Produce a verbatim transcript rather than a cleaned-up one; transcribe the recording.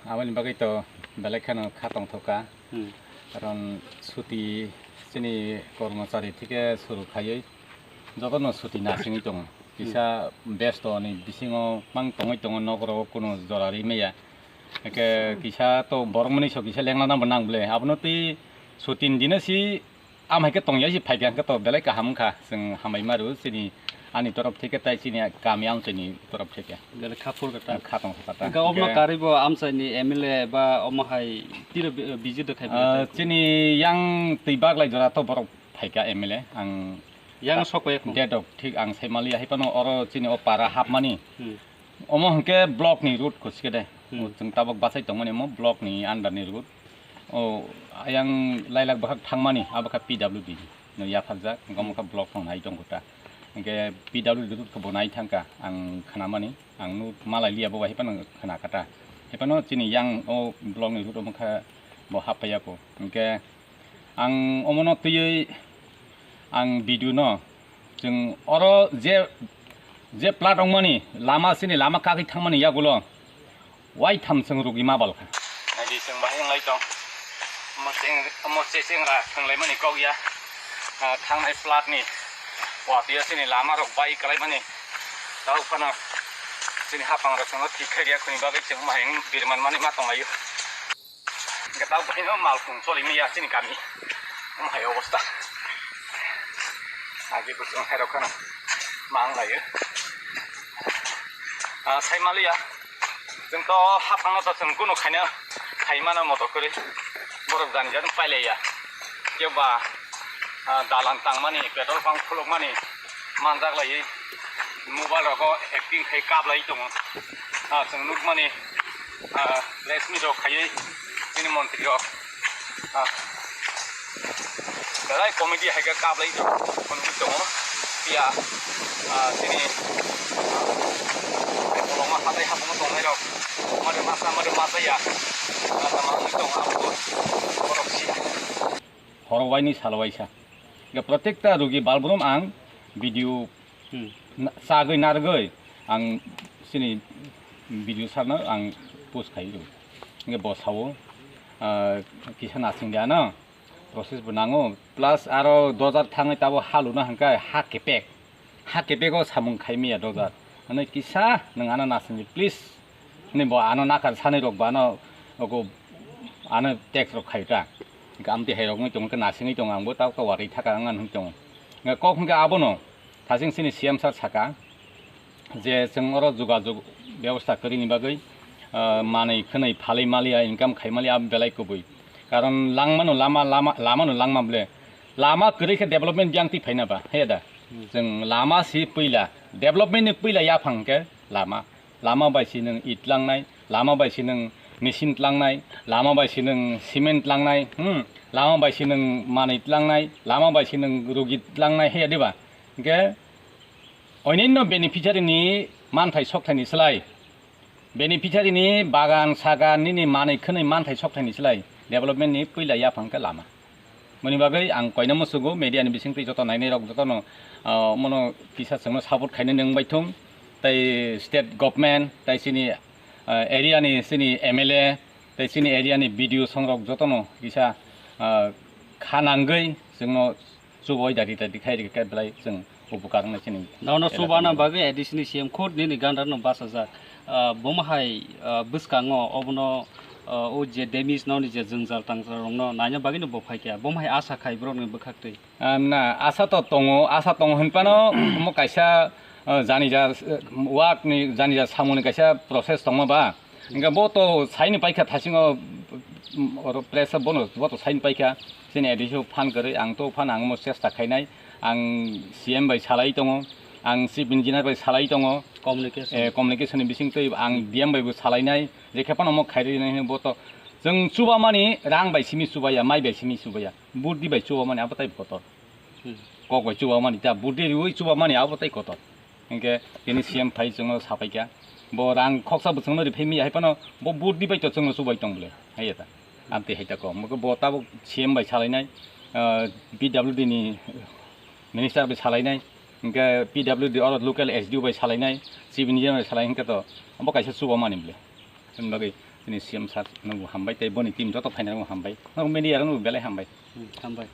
Aboni bagwi to belai kheno kha tongthokha. Hmm. Karon suti chini kormochari thike suru khaiwi jotono suti nasingwi tongo. Hmm. Kisa besto ni bisingo mang tongwi tongo, nok rogo kuno jora ri maya. Eke kisa to borok mani so kisa lengna nang bo nang ble. Abono twi sutin dino si Am hai khe tongya si phaikha hwnkhe to belai kaham wngkha, chwng hambai ma rw chini ani torop theke tai chini kami amchaini torop theke. Belai kha phur kha ta. Kha tong kha ta. Hwnkhe obno karwi bo amchaini M L A ba omo hai tiro bi-, visit rw khai Ah, belai chini yang twi baglai jora to borok phaikha M L A ang yang ta-, sok pai khum. Date of thik ang sai maliya hai phano oro chini o para hapmani. Hmm. Omo hwnkhe block ni road kho sikhe de. Hmm. O chwng tabok bachai tongmani omo block ni under ni road. O ayang lailak bwkhak thangmani abo kha P W D no yaphakjak, omo kha block thang nai tongkho ta. Hwnkhe P W D road khe bo nai thangkha ang khnamani, ang nuk malai liya bo bai phano khna kha ta. Hai phano chini yang o block ni road omo kha bo hap phaiya kho. Hwnkhe ang omono twiwi ang video no chwng oro je, je plat wngmani lama chini lama kagwi thangmani yagulo waitham chwng rugi ma balkha. Naidi chwng bahai wnglai tong. Omo cheng-, omo che chengra thwnglaimani kok ya. Ah, thangnai plat ni watwi o chini lama rok bai kwlaimani. Tau phano chini hapang rok chwngno thik khairiya khuni bagwi chwng mahai wng birman mani ma tonglaio. Hwnkhe tabuk haino malkhung choli manya chini kami. Omo hai obostha. Age bwswng hai rok kheno ma wng laio. Ah, sai maliya. Chwng to haphangno to chwng kunu khaina khai mano motor kwrwi. Borok jani jani pailaiya. Kebo ba, ah, dalan tangmani, petrol pump khulukmani manjak laiwi mobile rogo acting khai kap lai tongo. Ah, chwng nukmani, ah, press meet rok khaiwi chini montri rok, ah, belai comedy hai khe kap lai tongo, phunugwi tongo. Phiya, ah, chini, ah, hai koloma hatai hapungma tongnai rok, mari masa, mari masa ya, ah, tama wngwi tongo, abo borok si. Horo waini salo waisa. Ga protekta rugi balbrum ang video Hmm. Na-, chagwi narwgwi ang chini video sarno ang post khai rw. Hwnkhe bo sao, ah, kisa nasing de ano process bo nango, plus aro dojar thangwi tabo ha luna hwnkhe ha kepek, ha kepek o samung khai maya dojar. Hwnwi kisa nwng ano nasing di, please. Hwnwi bo ano nakar sanwi rok bo ano, ogo ano text rok khai ta. Hwnkhe amtwi hai rok wngwi tongo, hwnkhe nasingwi tongo, ang bo tabo warwi thaka wng ani hwnwi tongo. Hwnkhe kok hwnkhe abono thasing chini C M sir saka je chwng oro jogajog bebosta kwrwini bagwi, ah, manwi khwnwi phalwi maliya, income khai maliya, abo belai kubui. Karon langmano lama, lama, lamano langma ble. Lama kwrwi khe development biyang twi phaina ba, he da? Hmm. Chwng lama si puila, development ni puila yaphang khe lama. Lama bai si nwng it tlangnai, lama bai si nwng machine tlangnai, lama bai si nwng cement tlangnai, hmm, lama bai si nwng manwi tlangnai, lama bai si nwng rugi tlangnai, he diba? Hwnkhe oinonno beneficiary ni manthai sokthai ni slai, beneficiary ni bagan sagan nini manwi khwnwi manthai sokthai ni slai development ni puila yaphang khe lama. Moni bagwi ang koina musugo media ni bisingtwi joto nainai rok jotono, ah, mono kisa chwngno support khainani wngbai thung, tei state government, tei chini, ah, area ni chini M L A, tei chini area ni B D O songrok jotono kisa, ah, kha nangwi chwngno chubui dadi dadi khai rikha belai chwng upukar wngna chini Nono elaka chubana no. Bagwi A D C ni C M khud nini gandar no bachajak. Ah, bomo hai, ah, bwskango obono, ah, o je damage noni je jwngjal tangjal rokno naina bagwi no bo phaikha. Bomo hai asa khai borokni bwkhaktwi. Ah, na, asa to tongo, asa tongo hinphano omo kaisa, ah, janija, ah, wak ni janija samung ni kaisa process tongma ba. Hingke bo to saini paikha thasingo, mm, oro press bono bo to saini paikha. Chini A D C o phan kwrwi, ang to phan ang mo chesta khainai. Ang C M bai salai tongo, ang chief engineer bai salai tongo. Communication. Eh, communication ni bising twi ang D M bai bo salainai. Je khe phano mo khairwi nai bo to chwng chubamani rang bai simi chubaya, mai bai simi chubaya. Burdi bai chubamani abo tai kotor. Hmm. Kok bai chubamani ta burdi riwi chubamani abo tai kotor. Hingke tini C M phai chwngno sapaikha. Bo rang khoksa bo chwngno riphai miya hai phano bo burdi bai to chwngno chubai tong bole. Hai eta. Amtwi hai ta kok. Bo tabuk C M bai salainai, ah, P W D ni minister bai salainai. Hingke P W D oro local S D O bai salainai. Chief engineer bai salai hingke to bo kaisa chubamani bole. Hwnbagwi Chini C M sir nungbo hambai tei boni team joto phainai nungbo hambai. Nung media rok nungbo belai hambai. Hmm, hambai.